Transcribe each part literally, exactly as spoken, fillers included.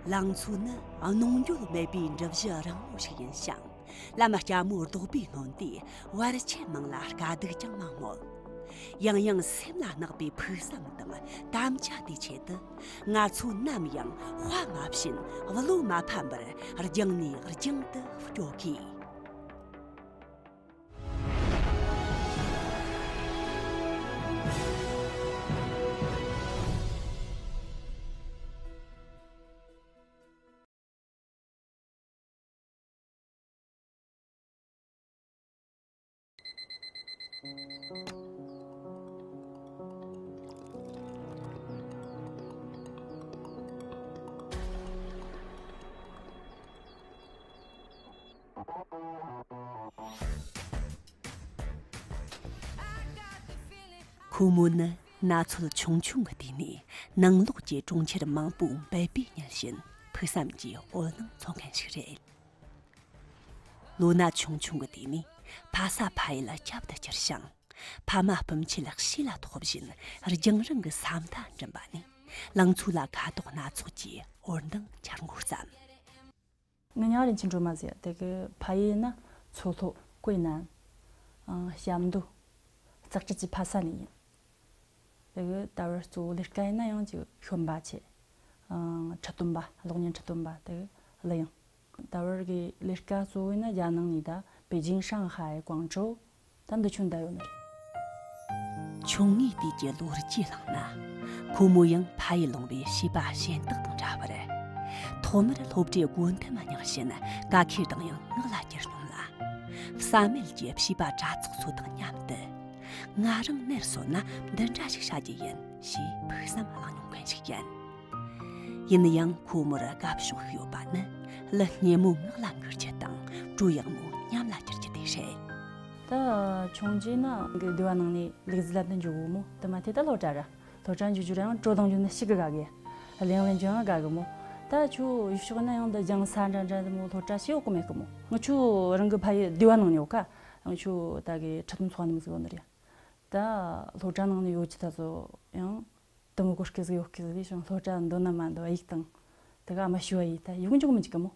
ལང་ཚོ་ནི་གནོང་འགྱོད་མེད་པའི་འབྲུ་བཞི་རིང་མོ་ཞིག་ཡིན་ཞིང་། ལམ་སྐྱ་མོ་རྡོག་པས་ནོན་དུས་བར་ཆད་མང་ལ་དཀའ་སྡུག་ཀྱང་མང་མོད། ཡང་ཡང་སེམས་ལ་བརྣག་པའི་ཕུགས་བསམ་དང་དམ་བཅའ་དེའི་ཆེད་དུ། ང་ཚོ་ནམ་ཡང་དཔའ་མ་ཞུམ་བློ་མ་ཕམ་པར་རྒྱང་ནས་རྒྱང་དུ་སྐྱོད་དགོས། ཁོ་མོ་ནི་ན་ཚོད་ཆུང་ཆུང་གི་དུས་ནས་ནང་ལོགས་ཀྱི་གྲོང་ཁྱེར་མང་པོ་འབད་པས་ཉུལ་བཞིན་ཕུགས་བསམ་གྱི་འོད་སྣང་འཚོལ་མཁན་ཞིག་རེད། ལོ་ན་ཆུང་ཆུང་གི་དུས་ནས་ཕ་ས་ཕ་ཡུལ་ཁྱབ་ཏུ་གྱུར་ཞིང་། ཕ་མ་སྤུན་མཆེད་ལ་ཤེས་ལ་ཐོགས་བཞིན་རྒྱང་རིང་གི་ས་མཐའ་འགྲིམ་པ་ནས་ལང་ཚོ་ལ་ཁ་དོག་སྣ་ཚོགས་ཀྱི་འོད་མདངས་འཆར་འགོ་བརྩམས། ངའི་མྱིང་ང་རིན་ཆེན་སྒྲོལ་མ་ཟེར། དེ་གི་ཕ་ཡུལ་ན་མཚོ་ལྷོ་ཀོས་ནན། ཨང་། ཞབས་མདོ། ཙག་ཁྲི་ཅི་ཕ་ས་ནས་ཡིན། དེ་གི་ད་བར་གཙོ་བོ་ལས་ཀ་ཡིན་ན་ཡང་ཅིག་ཤོམ་པ་ཆེ། ཨང་། ཁྲི་སྟོན་པ། གློག་བརྙན་ཁྲི་སྟོན་པ་དེ་གི་གླུ་དབྱངས། ད་བར་གི་ལས་ཀ་གཙོ་བོ་ཡིན་ན་རྒྱ་ནང་ནས་ད་པེ་ཅིང་། ཧྲང་ཧའེ། ཀོང་ཀྲོའུ། ད་འདི་ཆོ་འདི་ཡོད་ནི་རེད། ཆུང་ངུའི་དུས་ཀྱི་ལོ་རྒྱུས་བླངས་ན། ཁོ་མོ་ཡང་ཕ་ཡུལ་ལུང་པའི་བྱིས་པ་གཞན་དག་དང་འདྲ་བར། ཐོག་མར་སློབ་གྲྭའི་སྒོ་མཐའ་མ་མྱངས་བཞིན་ཀ་ཁའི་གདངས་དབྱངས་ངག་ལ་གྱེར་མྱོང་ལ། བསམ་མེད་ཀྱི་བྱིས་པ་གྲྭ་ཚོགས་ཚོ་དང་མཉམ་དུ། ང་རང་ནར་སོན་ན་འདི་འདྲ་ཞིག་བྱ་རྒྱུ་ཡིན་ཞེས་ཕུགས་བསམ་བླངས་མྱོང་མཁན་ཞིག་ཡིན། ཡིན་ན་ཡང་ཁོ་མོར་དགའ་ཕྱོགས་ཤིག་ཡོད་པ་ནི་གླུ་སྙན་མོ་ངག་ལ་འགུག་རྒྱུ་དང་བྲོ་ཡག་མོ་ཉམས་ལ་བསྒྱུར་རྒྱུ་དེ་རེད། ད་ཆུང་རྗེས་ན་གི་སྡེ་བ་ནང་ནས་ལུག་རྫི་ལབ་ནི་འཇོག་གོ་མོ། དེ་མ་ཐེ་ད་སློབ་གྲྭ་ར། སློབ་གྲྭ་འཇུག་རྒྱུ་ར་ཡང་བྲོ་བཏང་རྒྱུ་ནི་ཞིག་གི་དགའ་གི། གླེང་གླེང་རྒྱུ་ཡང་དགའ་གི་མོ། ད་ཆུ་ཡུལ་ཕྱོགས་ན་ཡང་འདི་རྒྱང་ས་འདྲ་འདྲ་དེ་མོ་སློབ་གྲྭ་ཞིག་ཡོད་གི་མེད་གི་མོ། ང་ཆུ་རང་གི་ཕ་ཡུལ་སྡེ་བ་ནང་ནས་ཡོད་ཀ། ང་ཆུ་ད་གི་ཁྲི་སྟོན་ཚོགས་ནི་མི་ཟིག་ཡོད་ནི་རེད། ད་སློབ་གྲྭ་ནང་ནས་ཡོད་ཀྱི་ད་ཚོ་ཡང་། དུ་མོ་གོ་སྐད་ཟིག་ཡོད་སྐད་ཟིག་ཞིང་སློབ་གྲྭ་འདོན་ན་མ་འདོན་ཡིག་དང་། དེ་ག་ཨ་མ་ཞུ་བ་ཡིས་ད་ཡིག་འཇོག་མི་འཇིག་གི་མོ།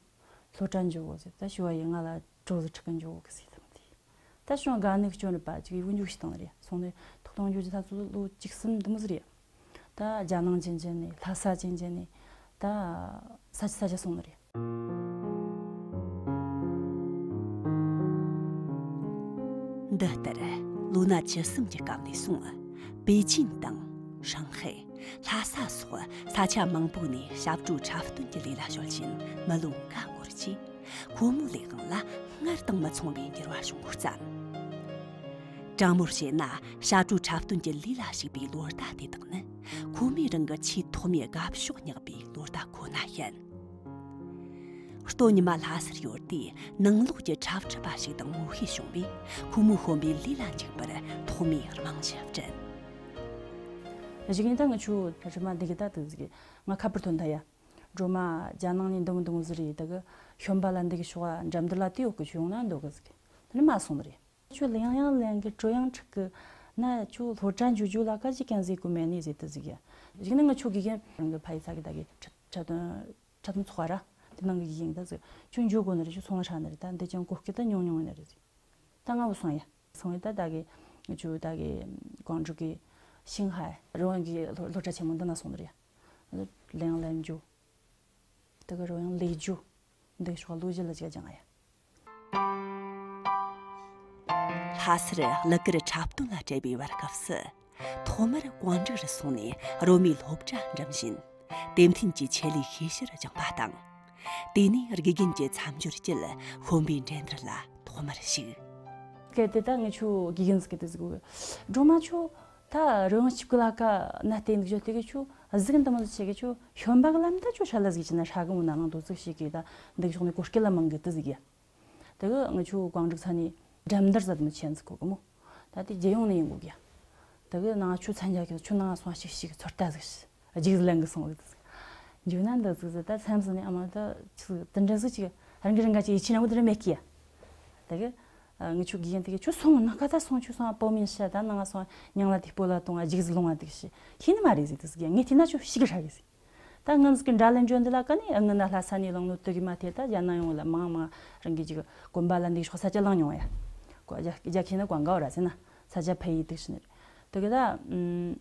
སློབ་གྲྭ་འཇོག་གོ་ཟེར་ད་ཞུ་བ་ཡིས་ང་ལ་གྲོ་ཟིག་ཁྲིད་གི་འཇོག་གོ་གི་ཟིག་དང་དེ། ད་ཞུང་དགའ་ནི་གི་སྐྱོན་རེད་པ་ཅིག་ཡིག་འཇོག་ཞིག་བཏང་རེད་སོང་ནས་ཐོག་ཐོག་འཇོག་རྒྱུ་ད་ཚོ་ལོ་བཅུ་གསུམ་དུ་མོ་ཟིག་རེད། ད་རྒྱ་ནང་ཅན་ཅན་ནས་ལྷ་ས་ཅན་ཅན་ནས་ད་ས་ཆ་ས་ཆ་སོང་ནི་རེད། འདི་ལྟར་ལོ་ན་བཅུ་གསུམ་གྱི་སྐབས་ནས་བཟུང་པེ་ཅིན་དང་ཧྲང་ཧའེ། ལྷ་ས་སོགས་ས་ཆ་མང་པོ་ནས་ཞབས་བྲོ་འཁྲབ་སྟོན་གྱི་ལས་ལ་གཞོལ་བཞིན་མི་ལོ་འགའ་འགོར་རྗེས་ཁོ་མོའི་ལས་དབང་ལ་སྔར་དང་མི་མཚུངས་པའི་འགྱུར་བ་བྱུང་འགོ་བརྩམས། དྲང་མོར་བཤད་ན་ཞབས་བྲོ་འཁྲབ་སྟོན་གྱི་ལས་ལ་ཞུགས་པའི་ལོ་ཟླ་དེ་དག་ནི་ཁོ་མོས་རང་གི་ཆེས་ཐོག་མའི་དགའ་ཕྱོགས་བསྙེགས་པའི་ལོ་ཟླ་ཁོ་ན་ཡིན། སྟོད་ཉི་མ་ལྷ་སར་ཡོད་དུས་ནང་ལོགས་ཀྱི་འཁྲབ་ཁྲིད་པ་ཞིག་དང་ངོ་ཤེས་བྱུང་བས་ཁོ་མོའི་དཔོན་པོའི་ལས་ལ་འཇུག་པར་ཐོག་མའི་རྨང་གཞི་བསྐྲུན། གཞུག་ནས་ད་ང་ཆོ་རི་མ་འདི་གི་ད་དུ་ཟིག་ང་ཁ་པར་ཐོན་ད་ཡ། སྒྲོལ་མ་རྒྱ་ནང་ནས་འདི་མོ་འདི་མོ་ཟིག་རེད་ད་གི་ཤོམ་པ་ལ་འདི་གི་ཤོག་འགྲམ་འདི་ལ་དུས་ཡོད་གི་ཆུ་ཡོང་ན་འདོད་གི་ཟིག་དེ་ནི་མ་སོང་ནི་རེད། ཁྱོད་གླུ་དབྱངས་ལེན་གི་བྲོ་དབྱངས་འཁྲིག་གི་ན་ཁྱོད་སློབ་གྲྭ་འཇུག་རྒྱུ་ལ་ཀ་ཅི་ཀན་ཟིག་གོ་མེད་ནི་ཟེར་དུ་ཟིག་ཡ། གཞུག་ནས་ང་ཆོ་དགེ་རྒན་རང་གི་ཕ་ཡི་ཚ་གི་ད་གི་ཁྲ་ཁྲ་དོན་ཁྲ་དོན་ཚོགས་ར་དེ་ནང་གི་དགེ་རྒན་ད་ཟིག་ཁྱོད་འཇུག་དགོ་ནི་རེད་ཁྱོད་ཚོང་ལ་ཧྲ་ནི་རེད་ད་འདི་ཅང་གོ་སྐད་ད་ཉུང་ཉུང་ནི་རེད་ཟིག་ད་ང་བུ་སོང་ཡ་སོང་ཡ་ད་ད་གི་ང་ཆོ་ད་གི་ཀོང་ཀྲུག་གི་ཤིང་ཧའེ་རི་བོང་གི་སློབ་སློབ་གྲྭ་ཆེན་མོ་འདི་ན་སོང་ནི་རེད་ཡ། གླུ་དབྱངས་ལེན་རྒྱུ། དེ་གི་རོལ་དབྱངས་ལས་རྒྱུ། འདི་ཤོག་ལོ་བཞི་ལ་ཅིག་སྦྱང་ཡ། ལྷ་སར་གླུ་གར་འཁྲབ་སྟོན་ལ་བྲེལ་བའི་བར་སྐབས་སུ། ཐོག་མར་ཀོང་ཀྲུག་རུ་སོང་ནས་རོལ་མོའི་སློབ་གྲྭ་འགྲིམ་བཞིན། དེ་མཐུན་གྱི་ཆེད་ལས་ཤེས་བྱར་སྦྱངས་པ་དང་། དེ་ནས་དགེ་རྒན་གྱི་མཚམས་སྦྱོར་བརྒྱུད་ཤོམ་པའི་འགྲན་བསྡུར་ལ་ཐོག་མར་ཞུགས། སྐད་དེ་ད་ངས་ཁྱོད་དགེ་རྒན་ཟིག་གི་དེ་ཟིག་གོ། སྒྲོལ་མ་ཁྱོད་ད་རོལ་དབྱངས་ཆིབས་ཀི་ལ་ཀ་ན་བལྟས་འདུག་ཅོ་དེ་གི་ཁྱོད་གཟིགས་འདི་མོ་ཟིག་ཆེ་གི་ཁྱོད་ཤོམ་པ་གི་ལམ་ད་ཁྱོད་ཧྲ་ལ་ཟིག་ཅི་ན་ཧྲ་གི་མོ་ན་ནང་དོ་ཙིག་ཞིག་གི་ད་འདི་གི་ཕྱོགས་ནས་གོ་སྐད་ལ་མང་གི་དེ་ཟིག་ཡ། དེ་གི་ང་ཁྱོད་ཀོང་ཀྲུག་ཚ་ནས་འགྲན་བསྡུར་ཟ་དེ་མོ་ཆེན་ཟིག་གོ་གི་མོ། ད་དེ་རྒྱལ་ཡོངས་ནས་ཡིན་གོ་གི་ཡ། དེ་གི་ནང་ཁྱོད་ཚན་རྒྱ་གི་ཁྱོད་ནང་སོང་ཞིག་ཞིག་ཚོད་ལྟ་ཟིག་ཞིག་རྗེས་ལན་གི་སོང་གི་དེ་ཟིག་འཇུག་ན་འདི་ཟིག་ཟིག་ད་སེམས་ཟིག་ནས་ཨ་མ་ད་ཆི་ཟིག་དེ་འདྲ་ཟིག་ཅིག་རང་གི་རང་ག་ཅིག་ཡིད་ཆེས་ན་མོ་དེ་འདྲ་མེད་གི་ཡ། དེ་གི་ང་ཁྱོད་དགེ་རྒན་དེ་གི་ཁྱོད་སོང་ནང་ཀ་ད་སོང་ཁྱོད་སོང་ཨ་པོ་མིན་ཤ་ད་ནང་སོང་ཉང་ལ་དེ་སྤོ་ལ་གཏོང་ཨ་རྗེས་ལོང་ཨ་དེ་གི་ཤི་ཤི་ནི་མ་རེད་ཟིག་དེ་ཟིག་ཡ་ངས་དེ་ན་ཁྱོད་ཤི་གི་ཧྲ་གི་ཟིག་ད་ང་ཚོ་གི་འདྲ་ལན་འཇོན་འདི་ལ་ཀ་ནི་ཨ་ངི་ན་ལྷ་ས་ནས་ལངས་ནོ་དུ་གི་མ་ཐེ་ད་རྒྱ་ནང་ཡོང་ལ་མང་མང་རང་གི་ཅིག་དགོན་པ་ལ་འདི་ཤོག་ས་ཆ་ལངས་མྱོང་ཡ། ཀོ་རྒྱ་རྒྱ་ཁྱེད་ན་ཀོང་གའོ་ར་ཟེར་ན་ས་ཆ་ཕ་ཡི་དུ་ཤི་ནི་རེད། དུ་གི་ད་ཨུམ།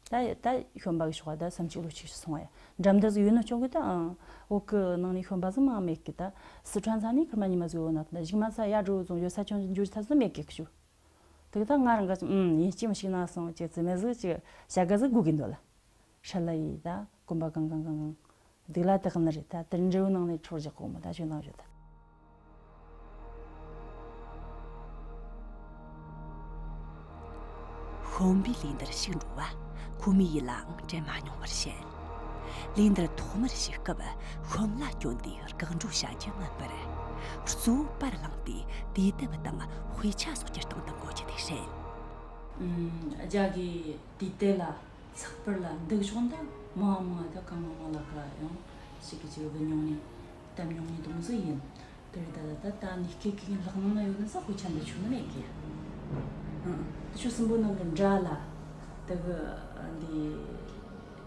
ད་ད་ཤོན་པ་གི་ཤོག་ད་སུམ་ཅུ་ལོ་ཆིག་ཤི་སོང་བ་ཡ། འགྲམ་ད་ཟི་ཡོད་ནོ་ཅོག་གི་ད་ཨང་། འོག་གི་ནང་ནས་ཤོན་པ་ཟི་མང་མེད་གི་ད། སི་ཁྲོན་ས་ནས་ཁིར་མ་ཉི་མ་ཟི་ཡོད་ན་ད་ཞིག་མ་ས་ཡ་འགྲོ་ཙང་ཡོད་ས་ཆུང་འཇུ་ཐ་ཟི་མེད་གི་ཤུ། དུ་གི་ད་ང་རང་ག་ཨུམ་ཡིན་ཅི་མི་ཤིག་ན་སོང་ཅི་ཙི་མེ་ཟི་ཅི་ཤ་ག་ཟི་གུ་གི་འདོད་ལ། ཧྲ་ལ་ཡི་ད་གོམ་པ་གང་གང་གང་གང་། སྡིག་ལ་དག་ནི་རེད་ད་དེར་འབྲས་བུ་ནང་ནས་འཕྲོར་རྒྱག་གོ་མོ་ད་ཞོན་ནང་ཞོད་ད། ཤོམ་པའི་ལས་འདིར་ཞུགས་འགྲོ་བ་ཁོ་མོའི་ཡིད་ལའང་དྲན་མ་མྱོང་བར་བཤད། ལས་འདིར་ཐོག་མར་ཞུགས་སྐབས་ཤོམ་ལ་སྐྱོན་དེ་བཀག་འགྲོ་བྱ་རྒྱུ་མིན་པར། གཙོ་བོ་པར་བླངས་ཏེ་དུས་དེབ་དང་དཔེ་ཆ་སོགས་ཀྱི་སྟེང་དུ་འགོད་རྒྱུ་དེ་བཤད། ཨུམ། རྒྱ་གི་དུས་དེབ་ལ་ཚགས་པར་ལ་འདུག་བྱུང་ད་མང་མང་ད་གང་མང་མང་ལ་ཀ་ཡང་ཞིག་གི་ཅིག་བུད་མྱོང་ནས་བཏབ་མྱོང་ནས་དུང་ཟི་ཡིན། དེ་རེད་ད་ད་ད་ད་ནི་སྐད་ཀྱི་ལག་ནང་ན་ཡོད་ན་ས་དཔེ་ཆ་འདི་ཆུ་ནི་མེད་གི། ཨང་། དེ་ཆུ་སྲིན་པོ་ནང་གི་འདྲ་ལ་དེ་གི་འདི་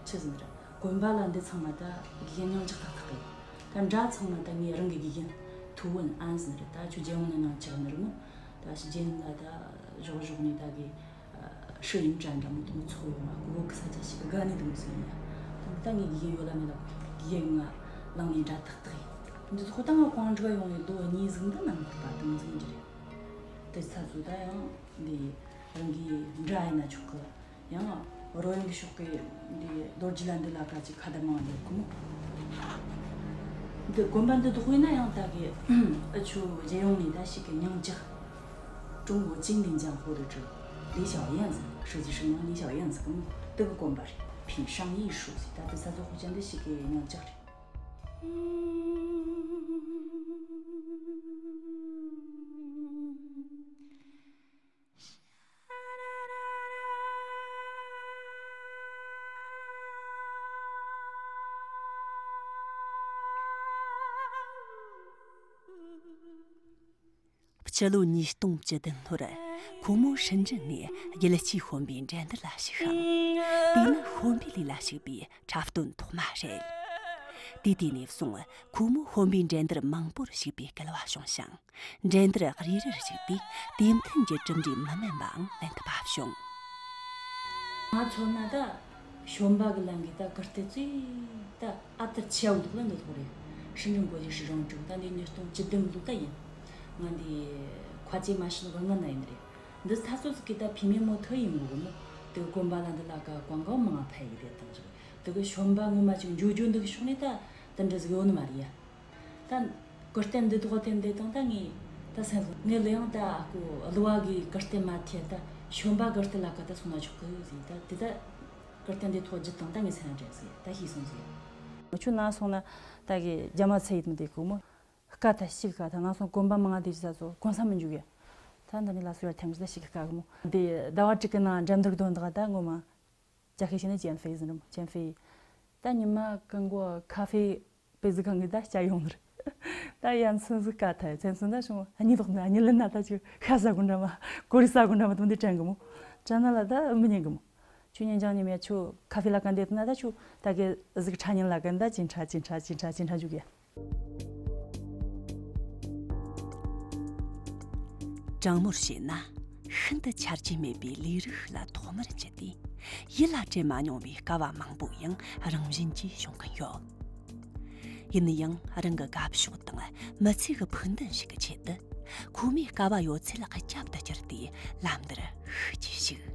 ཆི་ཟིན་ར་དགོན་པ་ལ་འདི་ཚང་མ་ད་དགེ་རྒན་ཉང་ཅག་ཐག་ཐག་གི། ད་འདྲ་ཚང་མ་ད་ངས་རང་གི་དགེ་རྒན་ཐུ་བོན་ཨན་ཟིན་རེད། ད་ཆུ་རྒྱལ་ཡོངས་ནས་ནང་ཅག་ནི་རུ་མོ་ད་ཞི་རྒྱལ་ཡོངས་ལ་ད་ཞོག་ཞོག་ནས་ད་གི་ཧྲི་ཡིན་དྲན་དྲན་མོ་དུ་མོ་ཚོགས་ཡོང་བ་ཀུ་ཀུ་ས་ཆ་ཞིག་གི་དགའ་ནི་དུ་མོ་ཟིན་ཡ། དུ་མོ་ད་ངའི་དགེ་རྒན་ཡོད་ལ་མེད་ལ་དགེ་རྒན་ང་ལང་ནས་འདྲ་ཐག་ཐག་ཡིན། འདི་ཚོ་ད་ང་ཀོང་ཀྲི་ཡོང་བའི་ལོ་གཉིས་ཟིན་ད་ནང་ཐག་པ་དུ་མོ་ཟིན་གྱི་རེད། དེ་ཚ་ཚོ་ད་ཡང་འདི་རང་གི་འདྲ་ཡིན་ན་ཆོག་གི། ཡང་རོལ་དབྱངས་ཀྱི་ཕྱོགས་ཀྱི་འདི་རྡོ་རྗེ་ལ་འདི་ལ་ཀ་ཅིག་ཁ་བརྡ་མང་ཡོད་གི་མོ། འདི་དགོན་པ་འདི་དུ་དཔེར་ན་ཡང་ད་གི་ཨ་ཆུ་རྒྱལ་ཡོངས་ནས་ད་ཞིག་གི་ཉིང་ཅག 中国金陵江湖的这李小燕子，设计师娘李小燕子跟这个 དགོན་པ་རེད། 品上艺术 ཟེར་ད་དེ་ས་ཚོ་ཧུ་ཅན་འདི་ཞིག་གི་ཉིང་ཅག་རེད། སྤྱི་ལོ་ཉིས་སྟོང་བཅུ་བདུན་ལོར་ཁོ་མོ་ཧྲིན་ཀྲིན་ནས་རྒྱལ་སྤྱིའི་ཤོམ་པའི་འགྲན་བསྡུར་ལ་ཞུགས་ཤིང་། དེ་ནི་ཤོམ་པའི་ལས་ལ་ཞུགས་པའི་འཁྲབ་སྟོན་ཐོག་མ་རེད། དེ་དུས་ནས་བཟུང་ཁོ་མོ་ཤོམ་པའི་འགྲན་བསྡུར་མང་པོར་ཞུགས་པའི་སྐལ་བ་བྱུང་ཞིང་། འགྲན་བསྡུར་རེ་རེར་ཞུགས་ཏེ་དེ་མཐུན་གྱི་གྲུབ་འབྲས་མི་དམན་པའང་ལེན་ཐུབ་པ་བྱུང་། ང་ཚོ་ན་ད་ཤོམ་པ་གི་ལམ་གི་ད་གར་སྟེགས་ཚོས་ད་ཨ་ཏར་ཆེ་བ་འདུག་ལ་འདི་ཐོག་རེད། ཧྲིན་ཀྲིན་གོ་ལི་ཧྲི་རང་ཀྲུང་ད་འདི་ཉིས་སྟོང་བཅུ་བདུན་ལོ་ད་ཡིན། ང་འདི་ཁ་ཆེ་མ་ཤི་ནོ་ག་ང་ན་ཡིན་རེད། འདི་ད་ཚོ་ཟིག་གི་ད་ཕི་མེ་མོ་ཐོ་ཡིན་གོ་གི་མོ། དེ་གོམ་པ་ལ་འདི་ལ་ཀ་ཀོང་ཀའོ་མང་ང་ཕ་ཡི་རེད་དང་ཟིག་དེ་གི་ཤོམ་པ་ངོ་མ་ཅིག་འཇུ་འཇུ་འདི་གི་ཕྱོགས་ནས་ད་དེ་འདྲ་ཟིག་ཡོད་ནི་མ་རེད་ཡ། ད་གུར་སྟེང་འདི་དོག་སྟེང་འདི་དང་ད་ངས་ད་སེམས་སོང་ངས་ལོས་ཡང་ད་ཨ་ཁུ་གླུ་བ་གི་གུར་སྟེང་མ་ཐེ་ད་ཤོམ་པ་གུར་སྟེང་ལ་ཀ་ད་སོང་ན་ཆོག་གི་ཟིག་ད་དེ་ད་གུར་སྟེང་འདི་ཐོག་བརྒྱུད་དང་ད་ངས་སེམས་འདྲེན་ཟིག་ད་ཤེས་སོང་ཟིག་ང་ཆུ་ན་སོང་ན་ད་གི་རྒྱ་མ་ཚེ་ཡིད་མི་བདེ་གི་མོ། སྐད་ཐ་ཤིག་ག་ད་ན་སོང་གོམ་པ་མང་ང་དེ་ཅི་ས་ཚོ་གོན་ས་མི་འཇུག་གི། ད་འདི་ནི་ལ་སུ་ཡར་ཐེམ་ཅི་ད་ཤིག་ག་གི་མོ། འདི་ཟླ་བ་དྲུག་གི་ནང་འགྲན་བསྡུར་དོན་དག་ད་ངོ་མ། ཅ་ཁེ་ཤེ་ནི་ཅན་ཧྥེ་ཟིན་རམ་ཅན་ཧྥེ། ད་ཉི་མ་གང་གོ་ཁ་ཧྥེ་པེ་ཟི་གང་གི་ད་སྐྱ་ཡོང་ནི་རེད། ད་ཡ་མཚན་ཟིག་ག་ཐ་མཚན་ཟིག་ད་ཤོང་ཨ་ནི་དོག་ནི་ཨ་ནི་ལི་ན་ད་ཅིག་ཤ་ཟ་གོ་འདྲ་མ་གོ་རི་ཟ་གོ་འདྲ་མ་དོན་དེ་དྲན་གི་མོ། ཅ་ན་ལ་ད་མི་ཉན་གི་མོ། ཆུ་ཉིན་ཅང་ཉི་མ་ཆུ་ཁ་ཧྥེ་ལ་གན་དེ་ན་ད་ཆུ་ད་གི་ཟིག་ཁྲ་ཉིན་ལ་གན་ད་ཅིན་ཁྲ་ཅིན་ཁྲ་ཅིན་ཁྲ་ཅིན་ཁྲ་འཇུག་གི། དྲང་མོར་བཤད་ན་ཤིན་ཏུ་ཆ་རྒྱུས་མེད་པའི་ལས་རིགས་ལ་ཐོག་མར་འཇུས་ཏེ་ཡིད་ལ་དྲན་མ་མྱོང་བའི་དཀའ་བ་མང་པོ་ཡང་རང་བཞིན་གྱིས་བྱུང་གི་ཡོད། ཡིན་ན་ཡང་རང་གི་དགའ་ཕྱོགས་དང་མི་ཚེ་གི་ཕུགས་འདུན་ཞིག་གི་ཆེད་དུ་ཁོ་མོས་དཀའ་བ་ཡོད་ཚད་ལ་རྒྱབ་ཏུ་བསྐྱུར་ཏེ་ལམ་འདིར་ཤུགས་ཀྱིས་ཞུགས།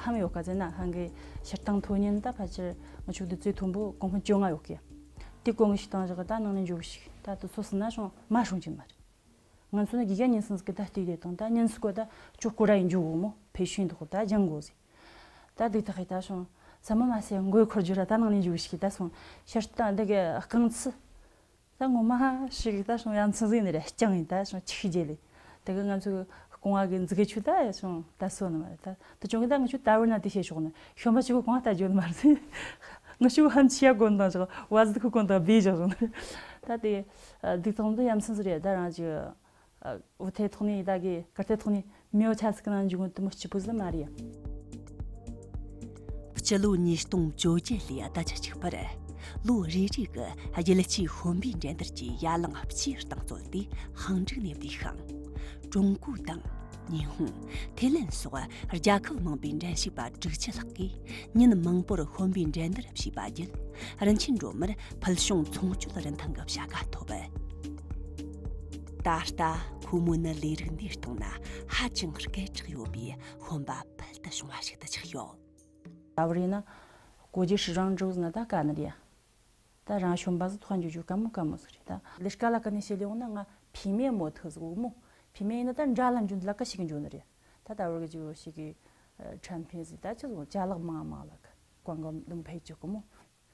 ཧམ་ཡོད་ཀ་ཟེར་ན་ཧང་གི་ཕྱིར་བཏང་མཐོ་ཉན་ད་ཕལ་ཆེར་ང་ཆོ་འདི་ཚོའི་མཐོན་པོ་གོང་ཕུན་བཅོ་ལྔ་ཡོད་ཀི། དེ་གོང་གི་ཕྱིར་བཏང་བཞག་ད་ནང་ནས་འཇུག་ཞིག་ད་དུ་སོ་སི་ན་ཤོང་མ་ཤོང་གྱིན་མ་རེད། ང་ཚོ་ནི་དགེ་རྒན་ཉིན་སྲིང་ཟིག་གི་ད་ལྟོས་དེ་དང་ད་ཉིན་སྲིང་གོ་ད་ཅོ་ཀོ་ར་ཡིན་འཇུག་གོ་མོ་ཕེ་ཤུན་འདུག་ད་ལྗང་གོ་ཟིག་ད་དེ་ད་ཧེ་ད་ཤོང་ས་མ་མ་སེ་མགོའི་འཁོར་རྒྱུ་ར་ད་ནང་ནས་འཇུག་ཞིག་ད་སོང་ཕྱིར་བཏང་འདི་གི་རྐང་ཚི། ད་ངོ་མ་ཞིག་ད་སོང་ཡ་མཚན་ཟིག་ནི་རེད་རྐྱང་ཡིན་ད་སོང་ཆིག་ཤི་རྗེས་ལས། དེ་གི་ང་ཚོའི་རྐང་བ་གི་མཛུ་གུ་ཆུ་ད་སོང་ད་སོ་ནི་མ་རེད་ད། དེ་ཅུང་གི་ད་ང་ཆུ་ད་བར་ན་དེ་བྱེད་ཆོག་ནི་ཤོམ་པ་ཆུ་གི་རྐང་བ་ད་འཇོ་ནི་མ་རེད། ང་ཆུ་ཧམ་ཆི་ཡ་གོན་དང་ཞོག་བ་ཟི་ཁུ་གོན་དང་བེ་ཞོག་ནི་རེད། ད་དེ་སྡིག་ཐང་དུ་ཡ་མཚན་ཟིག་རེད་ད་རང་ཅི། འུ་ཐེ་ཐོག་ནས་ད་གི་གར་ཐེ་ཐོག་ནས་མེའོ་ཆ་སི་ཀི་ནང་འཇུག་དུ་མོ་སྐྱིད་པོ་ཟི་མ་རེད། སྤྱི་ལོ་ཉིས་སྟོང་བཅོ་བརྒྱད་ལོའི་ཟླ་བཅུ་གཅིག་པར། ལོ་རེ་རེ་གི་རྒྱལ་སྤྱིའི་ཤོམ་པའི་འགྲན་བསྡུར་གྱི་ཡ་གླིང་སྤྱིའི་རྟིང་རྩོད་དེ་ཧང་ཀྲུག་ནས་བསྡུས་ཤིང་། ཀྲུང་གོ་དང་། ཉི་ཧོང་། ཐེ་ལན་སོགས་རྒྱལ་ཁབ་མང་པོའི་འགྲན་ཞུགས་པ་དྲུག་ཅུ་ལྷག་གིས་ཉིན་མང་པོར་ཤོམ་པའི་འགྲན་བསྡུར་བྱས་པ་བརྒྱུད། རིན་ཆེན་སྒྲོལ་མར་ཕུལ་བྱུང་ཚོང་སྤྱོད་རིན་ཐང་གི་བྱ་དགའ་ཐོབ། ད་ལྟ་ཁོ་མོ་ནི་ལས་རིགས་འདིའི་སྟེང་ན་ཧ་ཅང་སྐད་གྲགས་ཡོད་པའི་ཤོམ་པ་ཕུལ་དུ་བྱུང་བ་ཞིག་ཏུ་ཆགས་ཡོད། ད་བར་ཡིན་ན་国际时装周ཟེར་ན་ད་དཀའ་ནི་རེད་ཡ། ད་རང་ཤོམ་པ་ཟིག་ཐོག་འཇུག་རྒྱུ་དཀའ་མོ་དཀའ་མོ་ཟིག་རེད་ད། ལས་ཀ་ལ་ཀ་ནས་བཤད་ལེ་འོང་ན་ང་平面模特ཟིག་འོ་མོ། 平面ཡིན་ན་ད་འདྲ་ལ་འཇུ་འདི་ལ་ཀ་ཞིག་གི་འཇུ་ནི་རེད། ད་ད་བར་གི་འཇུ་ཞིག་གི་产品ཟིག་ད་ཆི་ཟིག་ཅ་ལག་མང་མང་ལ་ཀ་广告ལུང་ཕེ་ཅུ་གི་མོ།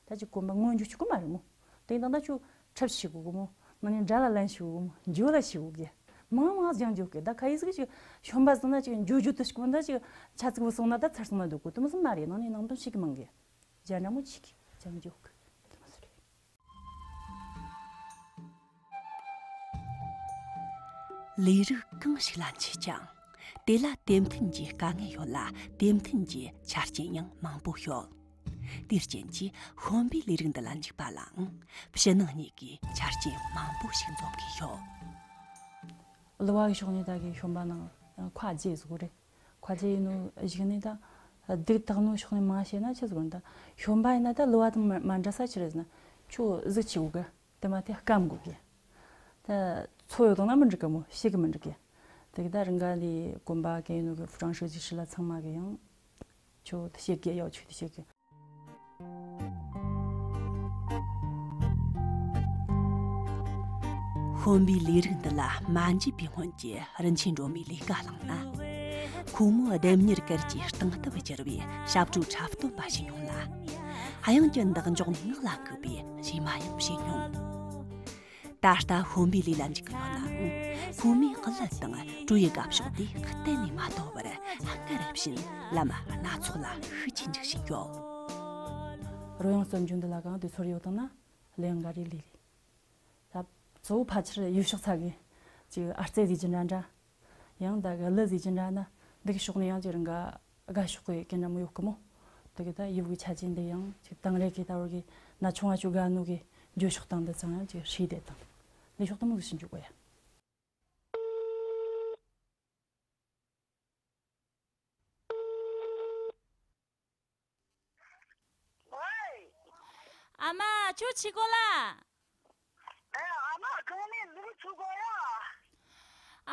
ད་ཅིག་གོམ་པ་སྔོན་འཇུག་ཆོག་གི་མ་རེད་མོ། དེ་ཡིན་ད་ད་ཁྱོད་འཁྲབ་ཞིག་གོ་གི་མོ། ནང་ནས་འདྲ་ལ་ལན་ཞིག་གོ་གི་མོ། འཇུ་ལ་ཞིག་གོ་གི་མང་མང་ཟིག་ཀྱང་འཇུ་གི། ད་ཁ་ཡིག་ཟིག་ཅིག་ཤོམ་པ་ཟིག་ན་ཅིག་འཇུ་འཇུ་དུ་ཞིག་གོ་ད་ཅིག་ཆ་ཚིག་བུ་སོང་ན་ད་ཚར་སོང་ན་འདུག་གོ་དུ་མི་སྲིད་མ་རེད། ནང་ནས་ནང་དོན་ཞིག་གི་མང་གི་རྒྱ་འདྲ་མོ་ཅིག་གི་ཅང་འཇུ་གི་དུ་མི་སྲིད་རེད། ལས་རིགས་གང་ཞིག་ལ་མཆིས་ཀྱང་། དེ་ལ་དེ་མཐུན་གྱི་དཀའ་ངལ་ཡོད་ལ། དེ་མཐུན་གྱི་ཆ་རྐྱེན་ཡང་མང་པོ་ཡོད། དེའི་རྐྱེན་གྱིས་ཤོམ་པའི་ལས་རིགས་འདི་ལ་འཇུག་པ་ལའང་ཕྱི་ནང་གཉིས་ཀྱི་ཆ་རྐྱེན་མང་པོ་ཞིག་འཛོམས་དགོས་ཡོད། གླུ་བ་གི་ཕྱོགས་ནས་ད་གི་ཤོམ་པ་ནང་ཁ་རྗེ་ཟིག་རེད། ཁ་རྗེ་ཡིན་ནོ་གཞུག་ནས་ད་སྡུག་དག་ནོ་ཕྱོགས་ནས་མ་བཤད་ན་ཆི་ཟིག་རེད། ད་ཤོམ་པ་ཡིན་ན་ད་གླུ་བ་དང་མ་མ་འདྲ་ས་ཆི་རེད་ཟེར་ན་ཁྱོད་གཟུགས་ཆེ་གོ་གི། དེ་མ་དེ་སྐམ་དགོས་གི། ད་ཚོ་ཡོད་དང་ན་མི་འགྲིག་གི་མོ། ཤེས་གི་མི་འགྲིག་གི། དེ་གི་ད་རང་ག་ལས་གོམ་པ་གན་ཡོད་ནོ་གི服装设计师ལ་ཚང་མ་གི་ཡང་ཁྱོད་དེ་ཤེས་གི། ཡག་ཆོས་དེ་ཤེས་གི། ཤོམ་པའི་ལས་རིགས་འདི་ལ་མ་འཇུས་པའི་སྔོན་གྱི་རིན་ཆེན་སྒྲོལ་མའི་ལས་ཀ་བླངས་ན། ཁོ་མོ་ལྡེམ་མྱུར་གར་གྱི་སྟེང་ཐབས་བསྒྱུར་བའི་ཞབས་བྲོ་འཁྲབ་སྟོན་པ་བྱེད་མྱོང་ལ། དབྱངས་ཀྱི་འདེགས་འཇོག་ངག་ལ་འགུག་པའི་གཞས་མ་ཡང་བྱེད་མྱོང་། ད་ལྟ་ཤོམ་པའི་ལས་ལ་འཇུག་གི་ཡོད་ནའང་། ཁོ་མོས་ཀླད་དང་བྲོ་ཡི་དགའ་ཕྱོགས་དེ་གཏན་ནས་མ་དོར་བར་སྔར་བཞིན་ལམ་སྣ་ཚོགས་ལ་ཤུགས་ཀྱིས་འཇུག་བཞིན་ཡོད། རོལ་དབྱངས་རྩོམ་རྒྱུ་འདི་ལ་གང་དུས་ཚོད་ཡོད་དང་ན་ལས་འགའ་རེ་ལས་རེད། ད་གཙོ་བོ་ཕལ་ཆེར་ཡུལ་ཕྱོགས་ཚ་གི་ཅིག་ཨ་རྩེ་ཟིག་ཅི་འདྲ་འདྲ། ཡང་ད་གི་གླུ་ཟིག་ཅི་འདྲ་ན་འདི་གི་ཕྱོགས་ནས་ཡང་ཅིག་རང་ག་དགའ་ཕྱོགས་གི་སྐད་འདྲ་མོ་ཡོད་གི་མོ། དེ་གི་ད་ཡུལ་གི་ཆ་ཅན་འདི་ཡང་ཅིག་དེང་རབས་གི་ད་བར་གི་ན་ཆུང་བ་ཅུ་དགའ་ནོ་གི་འགྱོད་ཕྱོགས་དང་འདི་ཚང་ཡང་ཅིག་ཧྲིལ་དེ་དང་ལས་ཕྱོགས་དུ་མོ་ཟིག་ཕྱིན་འཇུག་གོ་ཡ། ཨ་མ། ཁྱོད་ཕྱི་གོ་ལ། ཨ་མ། གང་ནས་ལུག་ཚུགས་གོ་ཡ།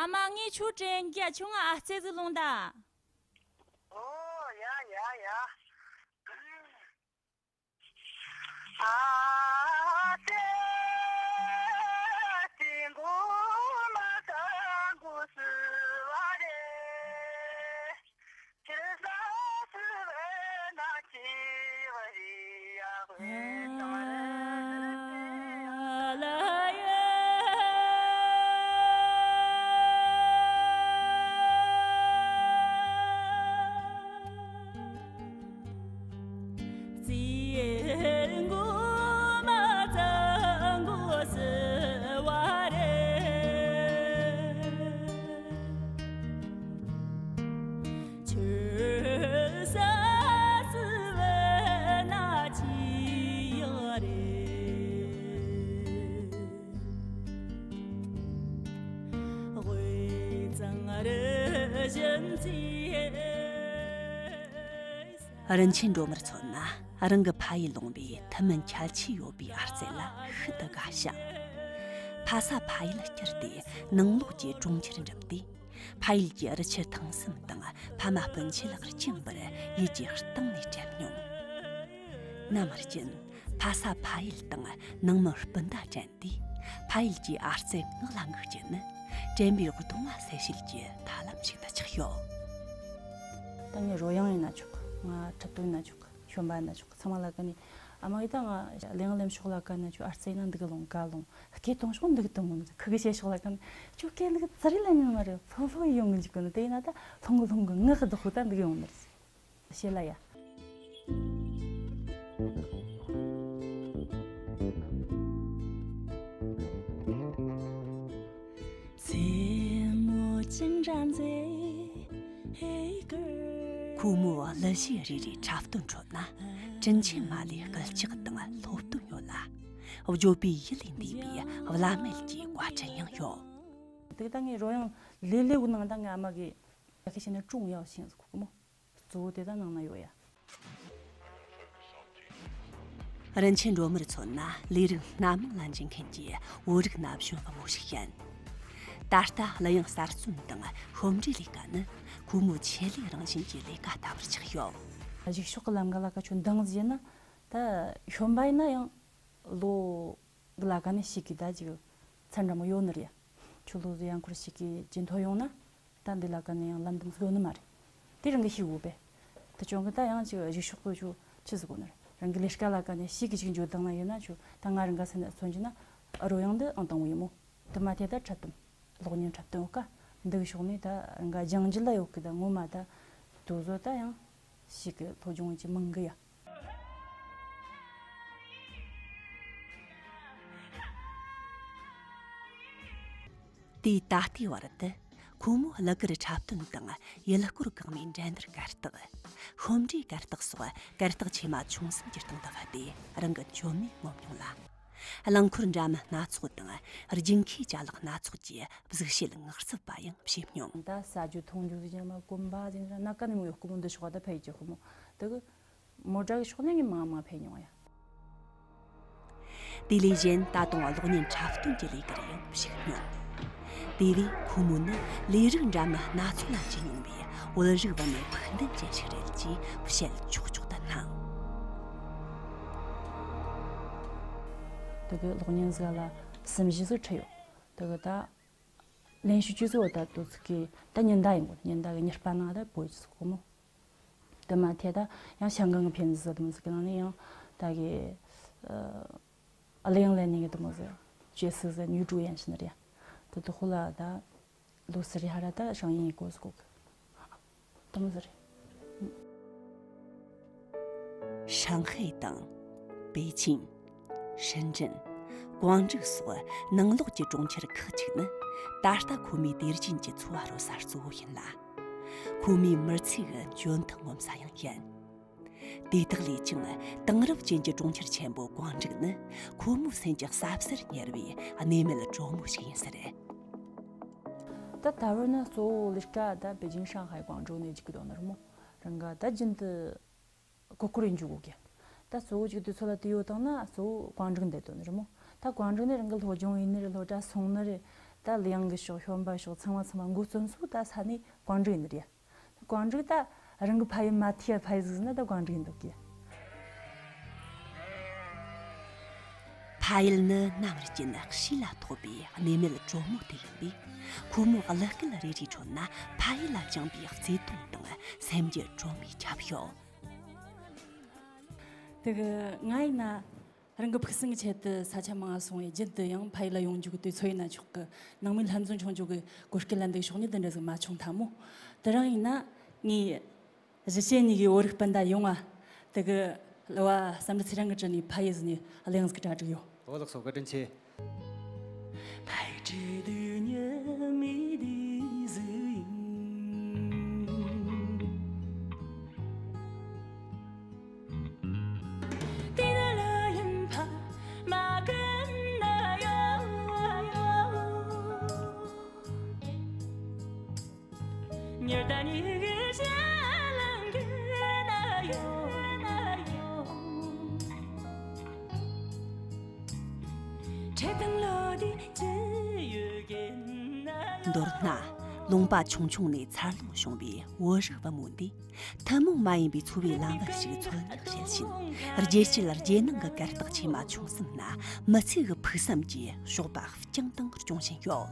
ཨ་མ། ངས་ཁྱོད་དྲན་གི། ཁྱོད་ང་ཨ་རྩེ་ཟིག་ལོངས་ད། ཨོ་ཡ་ཡ་ཡ། རིན་ཆེན་སྒྲོལ་མར་མཚོན་ན། རང་གི་ཕ་ཡུལ་ལུང་པའི་ཐུན་མིན་ཁྱད་ཆོས་ཡོད་པའི་ཨ་རྩེ་ལ་ཤིན་ཏུ་དགའ་ཞིང་། ཕ་ས་ཕ་ཡུལ་བསྐྱུར་ཏེ་ནང་ལོགས་ཀྱི་གྲོང་ཁྱེར་འགྲིམས་ཏེ། ཕ་ཡུལ་གྱི་རི་ཆུ་ཐང་གསུམ་དང་ཕ་མ་སྤུན་མཆེད་ལ་བཅངས་པར་ཡིད་ཀྱི་གཏིང་ནས་དྲན་མྱོང་། ནམ་རྒྱུན་ཕ་ས་ཕ་ཡུལ་དང་ནང་མི་སྤུན་ཟླ་དྲན་ཏེ། ཕ་ཡུལ་གྱི་ཨ་རྩེ་ངག་ལ་འགུག་རྒྱུ་ནི་དྲན་པའི་གདུང་བ་སེལ་བྱེད་ཀྱི་ཐབས་ལམ་ཞིག་ཏུ་ཆགས་ཡོད། ད་ངས་རོལ་དབྱངས་ཡིན་ན་ཆོག་གི། ང་འཁྲབ་སྟོན་ཡིན་ན་ཆོག་གི། ཤོམ་པ་ཡིན་ན་ཆོག་གི། ཚང་མ་ལ་ཀ་ནས་ཨ་མ་གིས་ད་ང་གླེང་གླེང་ཕྱོགས་ལ་ཀ་ན་ཁྱོད་ཨ་རྩེ་ན་འདི་ག་ལོང་ག་ལོང་། སྐད་གཏོང་ཕྱོགས་འདི་ག་གཏོང་གི། ཁུ་གི་བཤད་ཕྱོགས་ལ་ཀ་ན་ཁྱོད་སྐད་འདི་ག་ཙི་རི་ལ་ཉན་མ་རེད། ཕོ་ཕོ་ཡོང་གི་འཇུག་གི་ནི། དེ་ཡིན་ན་ད་ལྷུང་གི་ལྷུང་གི་ངག་གི་བདག་པོ་ད་འདི་ག་ཡོང་ནི་རེད། བཤད་ལ་ཡ། བུ་མོའི་གླུ་གཞས་རེ་རེའི་འཁྲབ་སྟོན་ཁྲོད་ན། དྲིན་ཆེན་མ་ལོའི་སྐུལ་ལྕག་དང་སློབ་སྟོན་ཡོད་ལ། བརྗོད་པའི་ཡུལ་ལས་འདས་པའི་བླ་མེད་ཀྱི་བཀའ་དྲིན་ཡང་ཡོད། དེ་ད་ངའི་རོལ་དབྱངས་ལེ་ལེ་བོ་ནང་ད་ང་ཨ་མ་གི་ཡ་གི་བྱས་ན་ཀྲུང་ཡའོ་ཞིང་ཟེར་གོ་གི་མོ། གཙོ་བོ་དེ་ད་ནང་ན་ཡོད་ཡ། རིན་ཆེན་སྒྲོལ་མར་མཚོན་ན། ལས་རིགས་སྣ་མང་ལ་འཇུག་མཁན་གྱི་བོད་རིགས་ན་གཞོན་དཔའ་མོ་ཞིག་ཡིན། ད་ལྟ་གླུ་དབྱངས་གསར་རྩོམ་དང་ཤོམ་འབྲིའི་ལས་ཀ་ནི་ཁོ་མོའི་ཆེད་ལས་རང་བཞིན་གྱི་ལས་ཀ་ལྟ་བུར་ཆགས་ཡོད། གཞུག་ཕྱོགས་ཀྱི་ལམ་ཁ་ལ་ཁ་ཆུ་འདང་ཟིན་ན། ད་ཤོམ་པ་ཡིན་ན་ཡང་ལོ་གི་ལ་ཀ་ནས་ཤིག་གི་ད་ཅིག་ཚན་འདྲ་མོ་ཡོད་ནི་རེད། ཆུ་ལོ་ཟི་ཡང་འཁོར་ཤིག་གི་ཇི་མཐོ་ཡོང་ན། ད་འདི་ལ་ཀ་ནས་ཡང་ལམ་དུམ་ཟོ་ནི་མ་རེད། དེ་རང་གི་ཤིག་འུ་པས། དེ་ཅུང་གི་ད་ཡང་ཅིག་གཞུག་ཕྱོགས་ཀྱི་ཆུ་ཆི་ཟིག་གོ་ནི་རེད། རང་གི་ལས་ཀ་ལ་ཀ་ནས་ཤིག་གི་ཅིག་འཇོ་དང་ན་ཡིན་ན་ཆུ་ད་ང་རང་ག་སེམས་ན་མཚོན་གྱི་ན་རོལ་དབྱངས་འདི་ཨང་དང་བོ་ཡིན་མོ། དེ་མ་དེ་ད་འཁྲབ་སྟོན། གློག་བརྙན་འཁྲབ་སྟོན་ཡོད་ཀ། འདི་གི་ཕྱོགས་ནས་ད་རང་ག་སྦྱང་རྒྱུ་ལ་ཡོད་གི། ད་ངོ་མ་ད་དུ་བཟོ་ད་ཡང་ཤིག་གི་སློབ་སྦྱོང་གི་མང་གི་ཡ། དེའི་ད་ལྟའི་བར་དུ་ཁོ་མོའི་གླུ་གར་འཁྲབ་སྟོན་དང་ཡུལ་སྐོར་གང་མའི་འགྲན་བསྡུར་གར་སྟེགས། ཤོམ་འབྲིའི་གར་སྟེགས་སོགས་གར་སྟེགས་ཆེ་མ་ཆུང་གསུམ་གྱི་སྟེང་དུ་བབས་ཏེ་རང་གི་མཆོད་མེ་ངོམ་མྱོང་ལ། རླངས་འཁོར་འདྲ་མིན་སྣ་ཚོགས་དང་རྒྱུན་མཁོའི་ཅ་ལག་སྣ་ཚོགས་ཀྱི་གཟུགས་བྱད་ངག་རྩུབ་པ་ཡང་བྱས་མྱོང་། ད་ཟ་རྒྱུ་འཐུང་རྒྱུ་ཟེར་ན་མ་གོམ་པ་ཟེར་ན་ཀ་ནས་མོ་ཡོད་ཀི་མོ། འདི་ཤོག་ད་ཕ་ཡི་ཅི་ཀི་མོ་དེ་གི་མོ་ཊ་གི་ཕྱོགས་ནས་ངས་མང་མང་ཕེབས་མྱོང་ཡ། དེ་ལས་གཞན་ད་དུང་གློག་བརྙན་འཁྲབ་སྟོན་གྱི་ལས་ཀར་ཡང་ཞུགས་མྱོང་། དེ་བས་ཁོ་མོ་ནི་ལས་རིགས་འདྲ་མིན་སྣ་ཚོགས་ལ་བྱེད་མྱོང་བའི་བོད་རིགས་བུད་མེད་ཕུགས་འདུན་ཅན་ཞིག་རེད་ཅེས་བཤད་ཆོག་ཆོག་ཏུ་སྣང་། དེ་གི་གློག་བརྙན་ཟིག་ལ་གསུམ་བཞི་ཟིག་ཁྲིད་ཡོད། དེ་གི་ད་ལེན་ཞུ་ཅི་ཟིག་ད་དུ་ཚིག་གི་ད་ཉིན་ཟླ་ཡིན་གོ། ཉིན་ཟླ་གི་ཉི་པ་ནང་ད་བོད་ཀྱི་ཟིག་གོ་མོ། དེ་མ་ཐད་ད་ཡང་ཞང་ཀང་གི་ཕན་ཟི་དུ་མོ་ཟི་གི་ནང་ནས་ཡང་ད་གི་ཨ་གླུ་དབྱངས་ལེན་ནི་གི་དུ་མོ་ཟི་ཅེ་སི་ཟི་ཉུ་ཀྲུ་ཡན་ཤི་ནི་རེད། དུ་དུ་ཧུ་ལ་ད་ལོ་སི་རི་ཧ་ར་ད་ཞང་ཡིན་གོ་ཟི་གོ་གི་དུ་མོ་ཟི་རེད། ཧྲང་ཧའེ་དང་པེ་ཅིང་། ཧྲིན་ཀྲིན། ཀོང་ཀྲིག་སོགས་ནང་ལོགས་ཀྱི་གྲོང་ཁྱེར་ཁག་ཅིག་ནི་ད་ལྟ་ཁོ་མོའི་དེ་རྒྱུན་གྱི་འཚོ་བ་རོལ་ས་གཙོ་བོ་ཡིན་ལ། ཁོ་མོའི་མི་ཚེ་གི་འཇོན་ཐང་ངོམ་ས་ཡང་ཡིན། དེ་དག་ལས་ཀྱང་དེང་རབས་ཅན་གྱི་གྲོང་ཁྱེར་ཆེན་པོ་ཀོང་ཀྲིག་ནི་ཁོ་མོའི་སེམས་ཀྱི་ཟབ་སར་ཉར་བའི་གནས་མལ་དྲོ་མོ་ཞིག་ཡིན་ས་རེད། ད་ད་བར་ན་གཙོ་བོ་ལས་ཀ་ད་པེ་ཅིང་ཧྲང་ཧའེ་ཀོང་ཀྲོའུ་ནས་ཅིག་གི་དོན་ནི་རེད་མོ། རང་ག་ད་རྒྱུན་དུ་ཀོ་ཀོ་རེ་འཇུག་གོ་གི། ད་གཙོ་བོ་ཅིག་དུས་ཚོད་ལ་དུས་ཡོད་དང་ན་གཙོ་བོ་ཀོང་ཀྲིག་འདི་དོན་ནི་རེད་མོ། ད་ཀོང་ཀྲིག་ནས་རང་གི་སློབ་སྦྱོང་ཡིན་ནི་རེད། སློབ་གྲྭ་སོང་ནི་རེད། ད་གླུ་དབྱངས་གི་ཕྱོགས་ཤོམ་པ་ཕྱོགས་ཚང་མ་ཚང་མ་འགོ་རྩོམ་ས་ད་ས་ནི་ཀོང་ཀྲིག་ཡིན་ནི་རེད། ཀོང་ཀྲིག་ད་རང་གི་ཕ་ཡུལ་མ་ཐིག་ཕ་ཡུལ་ཟིག་ན་ད་ཀོང་ཀྲིག་ཡིན་འདུག་གི། ཕ་ཡུལ་ནི་གནམ་རྒྱུན་བྱིས་ལ་ཐོགས་པའི་གནས་མལ་དྲོ་མོ་དེ་ཡིན་པས། ཁོ་མོའི་གླུ་སྐད་རེ་རེའི་ཁྲོད་ན་ཕ་ཡུལ་ལ་བཅངས་པའི་བརྩེ་དུང་དང་སེམས་ཀྱི་དྲོ་མོས་ཁྱབ་ཡོད། དེ་གི་ང་ཡིན་ན་རང་གི་ཕུགས་བསམ་གྱི་ཆེད་དུ་ས་ཆ་མང་ང་སོང་བས་རྒྱུན་དུ་ཡང་ཕ་ཡུལ་ལ་ཡོང་རྒྱུ་གི་དུས་ཚོད་ཡིན་ན་ཆོག་གི། ནང་མི་ལྷན་འཛོམས་བྱུང་རྒྱུ་གི་གོ་སྐལ་ལ་འདུག་ཕྱོགས་ནས་དེ་འདྲ་ཟིག་མ་བྱུང་ཐལ་མོ། དེ་རིང་ཡིན་ན་ངས་གཞིས་བྱེས་གཉིས་ཀྱི་བོད་རིགས་སྤུན་ཟླ་ཡོངས་ལ་དེ་གི་གླུ་བ་བསམ་འགྲུབ་ཚེ་རིང་གི་དྲུང་ནས་ཕ་ཡུལ་ཟེར་ནས་གླུ་དབྱངས་ཟིག་གྲ་སྒྲིག་ཡོད། ཨོ་ལགས་སོ། བཀའ་དྲིན་ཆེ། མདོར་ན། ལུང་པ་ཆུང་ཆུང་ནས་འཚར་ལོངས་བྱུང་བའི་བོད་རིགས་བུ་མོ་འདིས། ཐུན་མོང་མ་ཡིན་པའི་འཚོ་བའི་ལམ་བུ་ཞིག་འཚོལ་སྙེག་བྱེད་བཞིན། རྒྱལ་སྤྱི་ལ་རྒྱལ་ནང་གི་གར་སྟེགས་ཆེ་མ་ཆུང་གསུམ་ན་མི་ཚེ་གི་ཕུགས་བསམ་གྱི་ཞོགས་པ་བསྐྱངས་དང་སྐྱོང་བཞིན་ཡོད།